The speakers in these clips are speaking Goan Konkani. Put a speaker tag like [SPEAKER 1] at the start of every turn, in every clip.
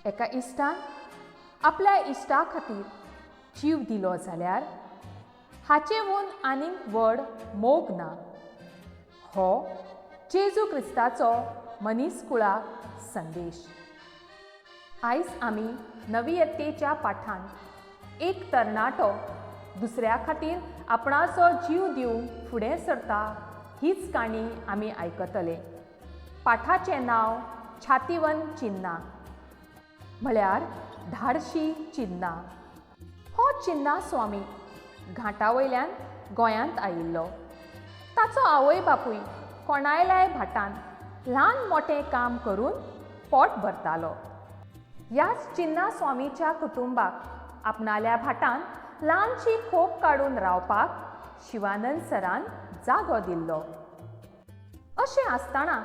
[SPEAKER 1] एका इश्टान आपल्या इश्टा खातीर जीव दिलो जाल्यार हाचेहून आनीक व्हड मोग ना. हो जेजू क्रिस्ताचो मनीसकुळाक संदेश. आयज आमी नवियत्तेच्या पाठांत एक तरणाटो दुसऱ्या खातीर आपणाचो जीव दिवंक फुडें सरता हीच काणी आमी आयकतले. पाठाचें नांव छातीवन चिन्ना, म्हळ्यार धाडशी चिन्ना. हो चिन्ना स्वामी घांटा वयल्यान गोंयांत आयिल्लो. ताचो आवय बापूय कोणायल्याय भाटांत ल्हान मोटें काम करून पोट भरतालो. ह्याच चिन्ना स्वामीच्या कुटुंबाक आपणाल्या भाटांत ल्हानशी खोप काडून रावपाक शिवानंद सरान जागो दिल्लो. अशें आसतना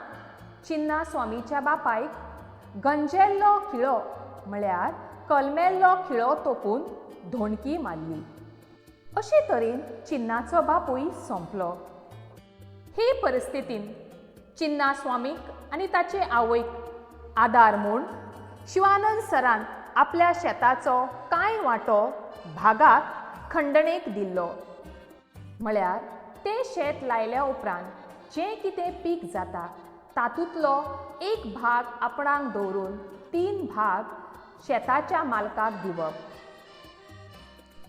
[SPEAKER 1] चिन्ना स्वामीच्या बापायक गंजेल्लो खिळो म्हळ्यार कलमेल्लो खिळो तोपून धोणकी मारली. अशे तरेन चिन्नाचो बापूय सोंपलो. हे परिस्थितीन चिन्ना स्वामीक आनी ताचे आवयक आदार म्हूण शिवानंद सरान आपल्या शेताचो कांय वांटो भागाक खंडणेक दिल्लो. म्हळ्यार तें शेत लायल्या उपरांत जें कितें पीक जाता तातूंतलो एक भाग आपणाक दवरून 3 भाग शेताच्या मालकाक दिवप.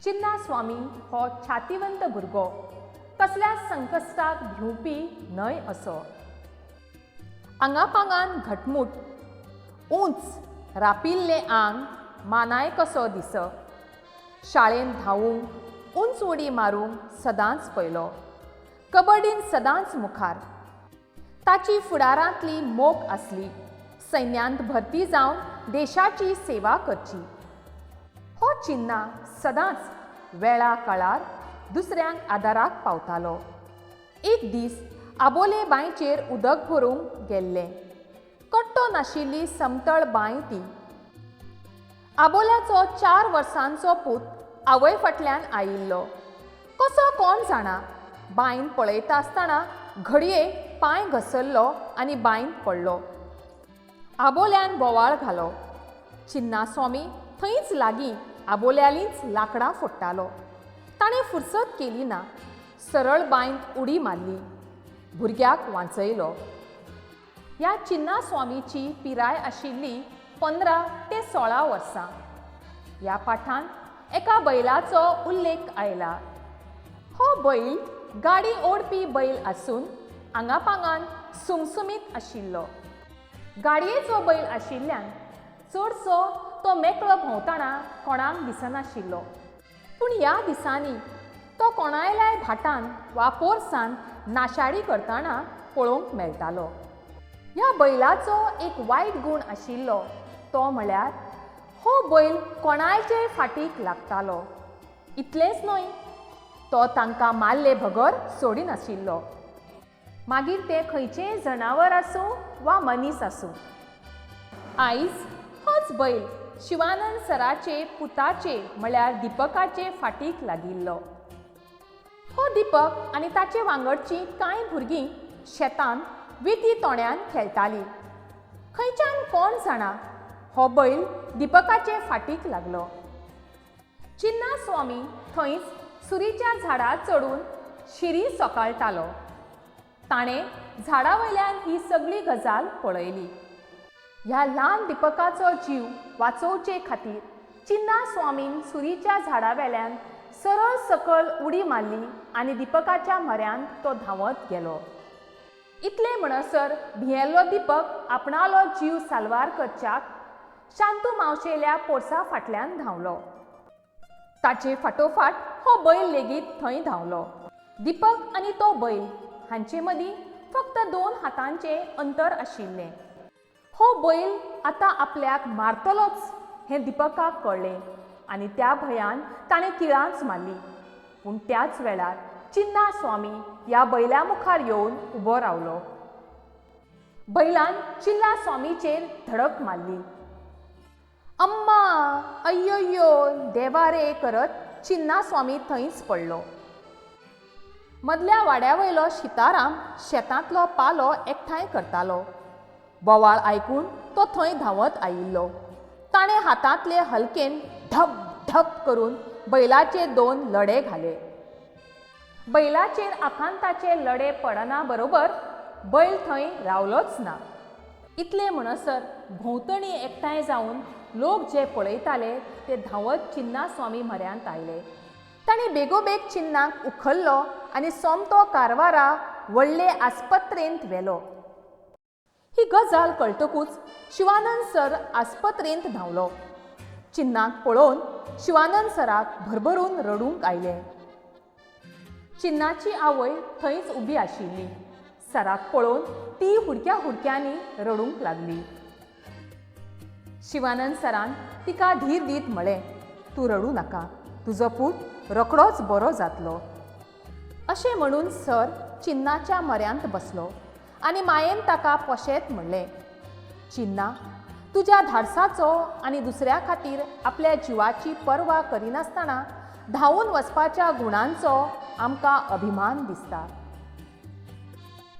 [SPEAKER 1] चिन्ना स्वामी हो छातीवंत भुरगो, कसल्या संकश्टाक भिवपी न्हय असो. आंगापांगान घटमूट, उंच, रापिल्लें आंग मानाय कसो दिस. शाळेंत धांवूंक, उंच उडी मारूंक सदांच पयलो, कबड्डीन सदांच मुखार. ताची फुडारांतली मोख आसली सैन्यांत भरती जावन देशाची सेवा करची. हो चिन्ना सदांच वेळा काळार दुसऱ्यांक आदाराक पावतालो. एक दीस आबोले बांयचेर उदक भरूंक गेल्लें. कट्टो नाशिल्ली समतळ बांय ती. आबोल्याचो 4 वर्सांचो पूत आवय फाटल्यान आयिल्लो. कसो कोण जाणा, बांयन पळयता आसतना घडये पांय घसरलो आनी बांयन पडलो. आबोल्यान बोवाळ घालो. चिन्ना स्वामी थंयच लागीं आबोल्यालींच लांकडां फोडटालो. ताणें फुरसत केली ना, सरळ बांयत उडी मारली, भुरग्याक वांचयलो. ह्या चिन्ना स्वामीची पिराय आशिल्ली 15 ते 16 वर्सां. ह्या पाठांत एका बैलाचो उल्लेख आयला. हो बैल गाडी ओडपी बैल आसून आंगापांगान सुमसुमीत आशिल्लो. गाडयेचो बैल आशिल्ल्यान चडसो तो मेकळो भोंवतना कोणाक दिसनाशिल्लो. पूण ह्या दिसांनी तो कोणायल्याय भाटान वा पोरसान नाशाडी करतना पळोवंक मेळटालो. ह्या बैलाचो एक वायट गूण आशिल्लो तो म्हळ्यार हो बैल कोणायचे फाटीक लागतालो. इतलेंच न्हय, तो तांकां मारले बगर सोडिनाशिल्लो. मागीर तें खंयचेंय जनावर आसूं वा मनीस आसूं. आयज होच बैल शिवानंद सराचे पुताचे म्हळ्यार दीपकाचे फाटीक लागिल्लो. हो दीपक आनी ताचे वांगडचीं कांय भुरगीं शेतांत विटी तोंड्यान खेळटालीं. खंयच्यान कोण जाणा हो बैल दीपकाचे फाटीक लागलो. चिन्ना स्वामी थंयच सुरीच्या झाडार चडून शिरी सोकाळटालो. ताणें झाडा वयल्यान ही सगळी गजाल पळयली. ह्या ल्हान दीपकाचो जीव वाचोवचे खातीर चिन्ना स्वामीन सुरीच्या झाडा वेल्यान सरळ सकयल उडी मारली आनी दीपकाच्या म्हऱ्यांत तो धांवत गेलो. इतले म्हणसर भियेल्लो दीपक आपणालो जीव साल्वार करच्याक शांतू मावशेल्या पोरसा फाटल्यान धांवलो. ताचे फाटोफाट हो बैल लेगीत थंय धांवलो. दीपक आनी तो बैल हांचे मदीं फक्त 2 हातांचें अंतर आशिल्लें. हो बैल आतां आपल्याक मारतलोच हें दीपकाक कळ्ळें आनी त्या भंयान ताणें किळांच मारली. पूण त्याच वेळार चिन्ना स्वामी ह्या बैला मुखार येवन उबो रावलो. बैलान चिन्ना स्वामीचेर धडक मारली. अम्मा अय्यो देवा रे करत चिन्ना स्वामी थंयच पडलो. मदल्या वाड्या वयलो सीताराम शेतांतलो पालो एकठांय करतालो. बोवाळ आयकून तो थंय धांवत आयिल्लो. ताणें हातांतले हलकेन ढप ढप करून बैलाचे दोन लडे घाले. बैलाचेर आकांताचे लडे पडना बरोबर बैल थंय रावलोच ना. इतले म्हणसर भोंवतणी एकठांय जावन लोक जे पळयताले ते धांवत चिन्ना स्वामी म्हऱ्यांत आयले. तांणी बेगोबेग चिन्नाक उखल्लो आनी सोमतो कारवारा व्हडले आस्पत्रेंत व्हेलो. ही गजाल कळटकूच शिवानंद सर आस्पत्रेंत धांवलो. चिन्नाक पळोवन शिवानंद सराक भरभरून रडूंक आयलें. चिन्नाची आवय थंयच उबी आशिल्ली. सराक पळोवन ती हुडक्या हुडक्यांनी रडूंक लागली. शिवानंद सरान तिका धीर दीत म्हळें, तूं रडूं नाका, तुजो पूत रोखडोच बरो जातलो. अशें म्हणून सर चिन्नाच्या म्हऱ्यांत बसलो आनी मायेन ताका पोशेत म्हणलें, चिन्ना, तुज्या धाडसाचो आनी दुसऱ्या खातीर आपल्या जिवाची पर्वा करिनासतना धांवून वचपाच्या गुणांचो आमकां अभिमान दिसता.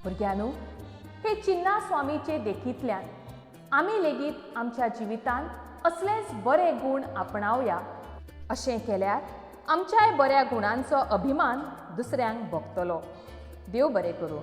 [SPEAKER 1] भुरग्यांनो, हे चिन्ना स्वामीचे देखींतल्यान आमी लेगीत आमच्या जिवितांत असलेच बरे गूण आपणावया. अशें केल्यार आमच्याय बऱ्या गुणांचो अभिमान दुसऱ्यांक भोगतलो. देव बरें करूं.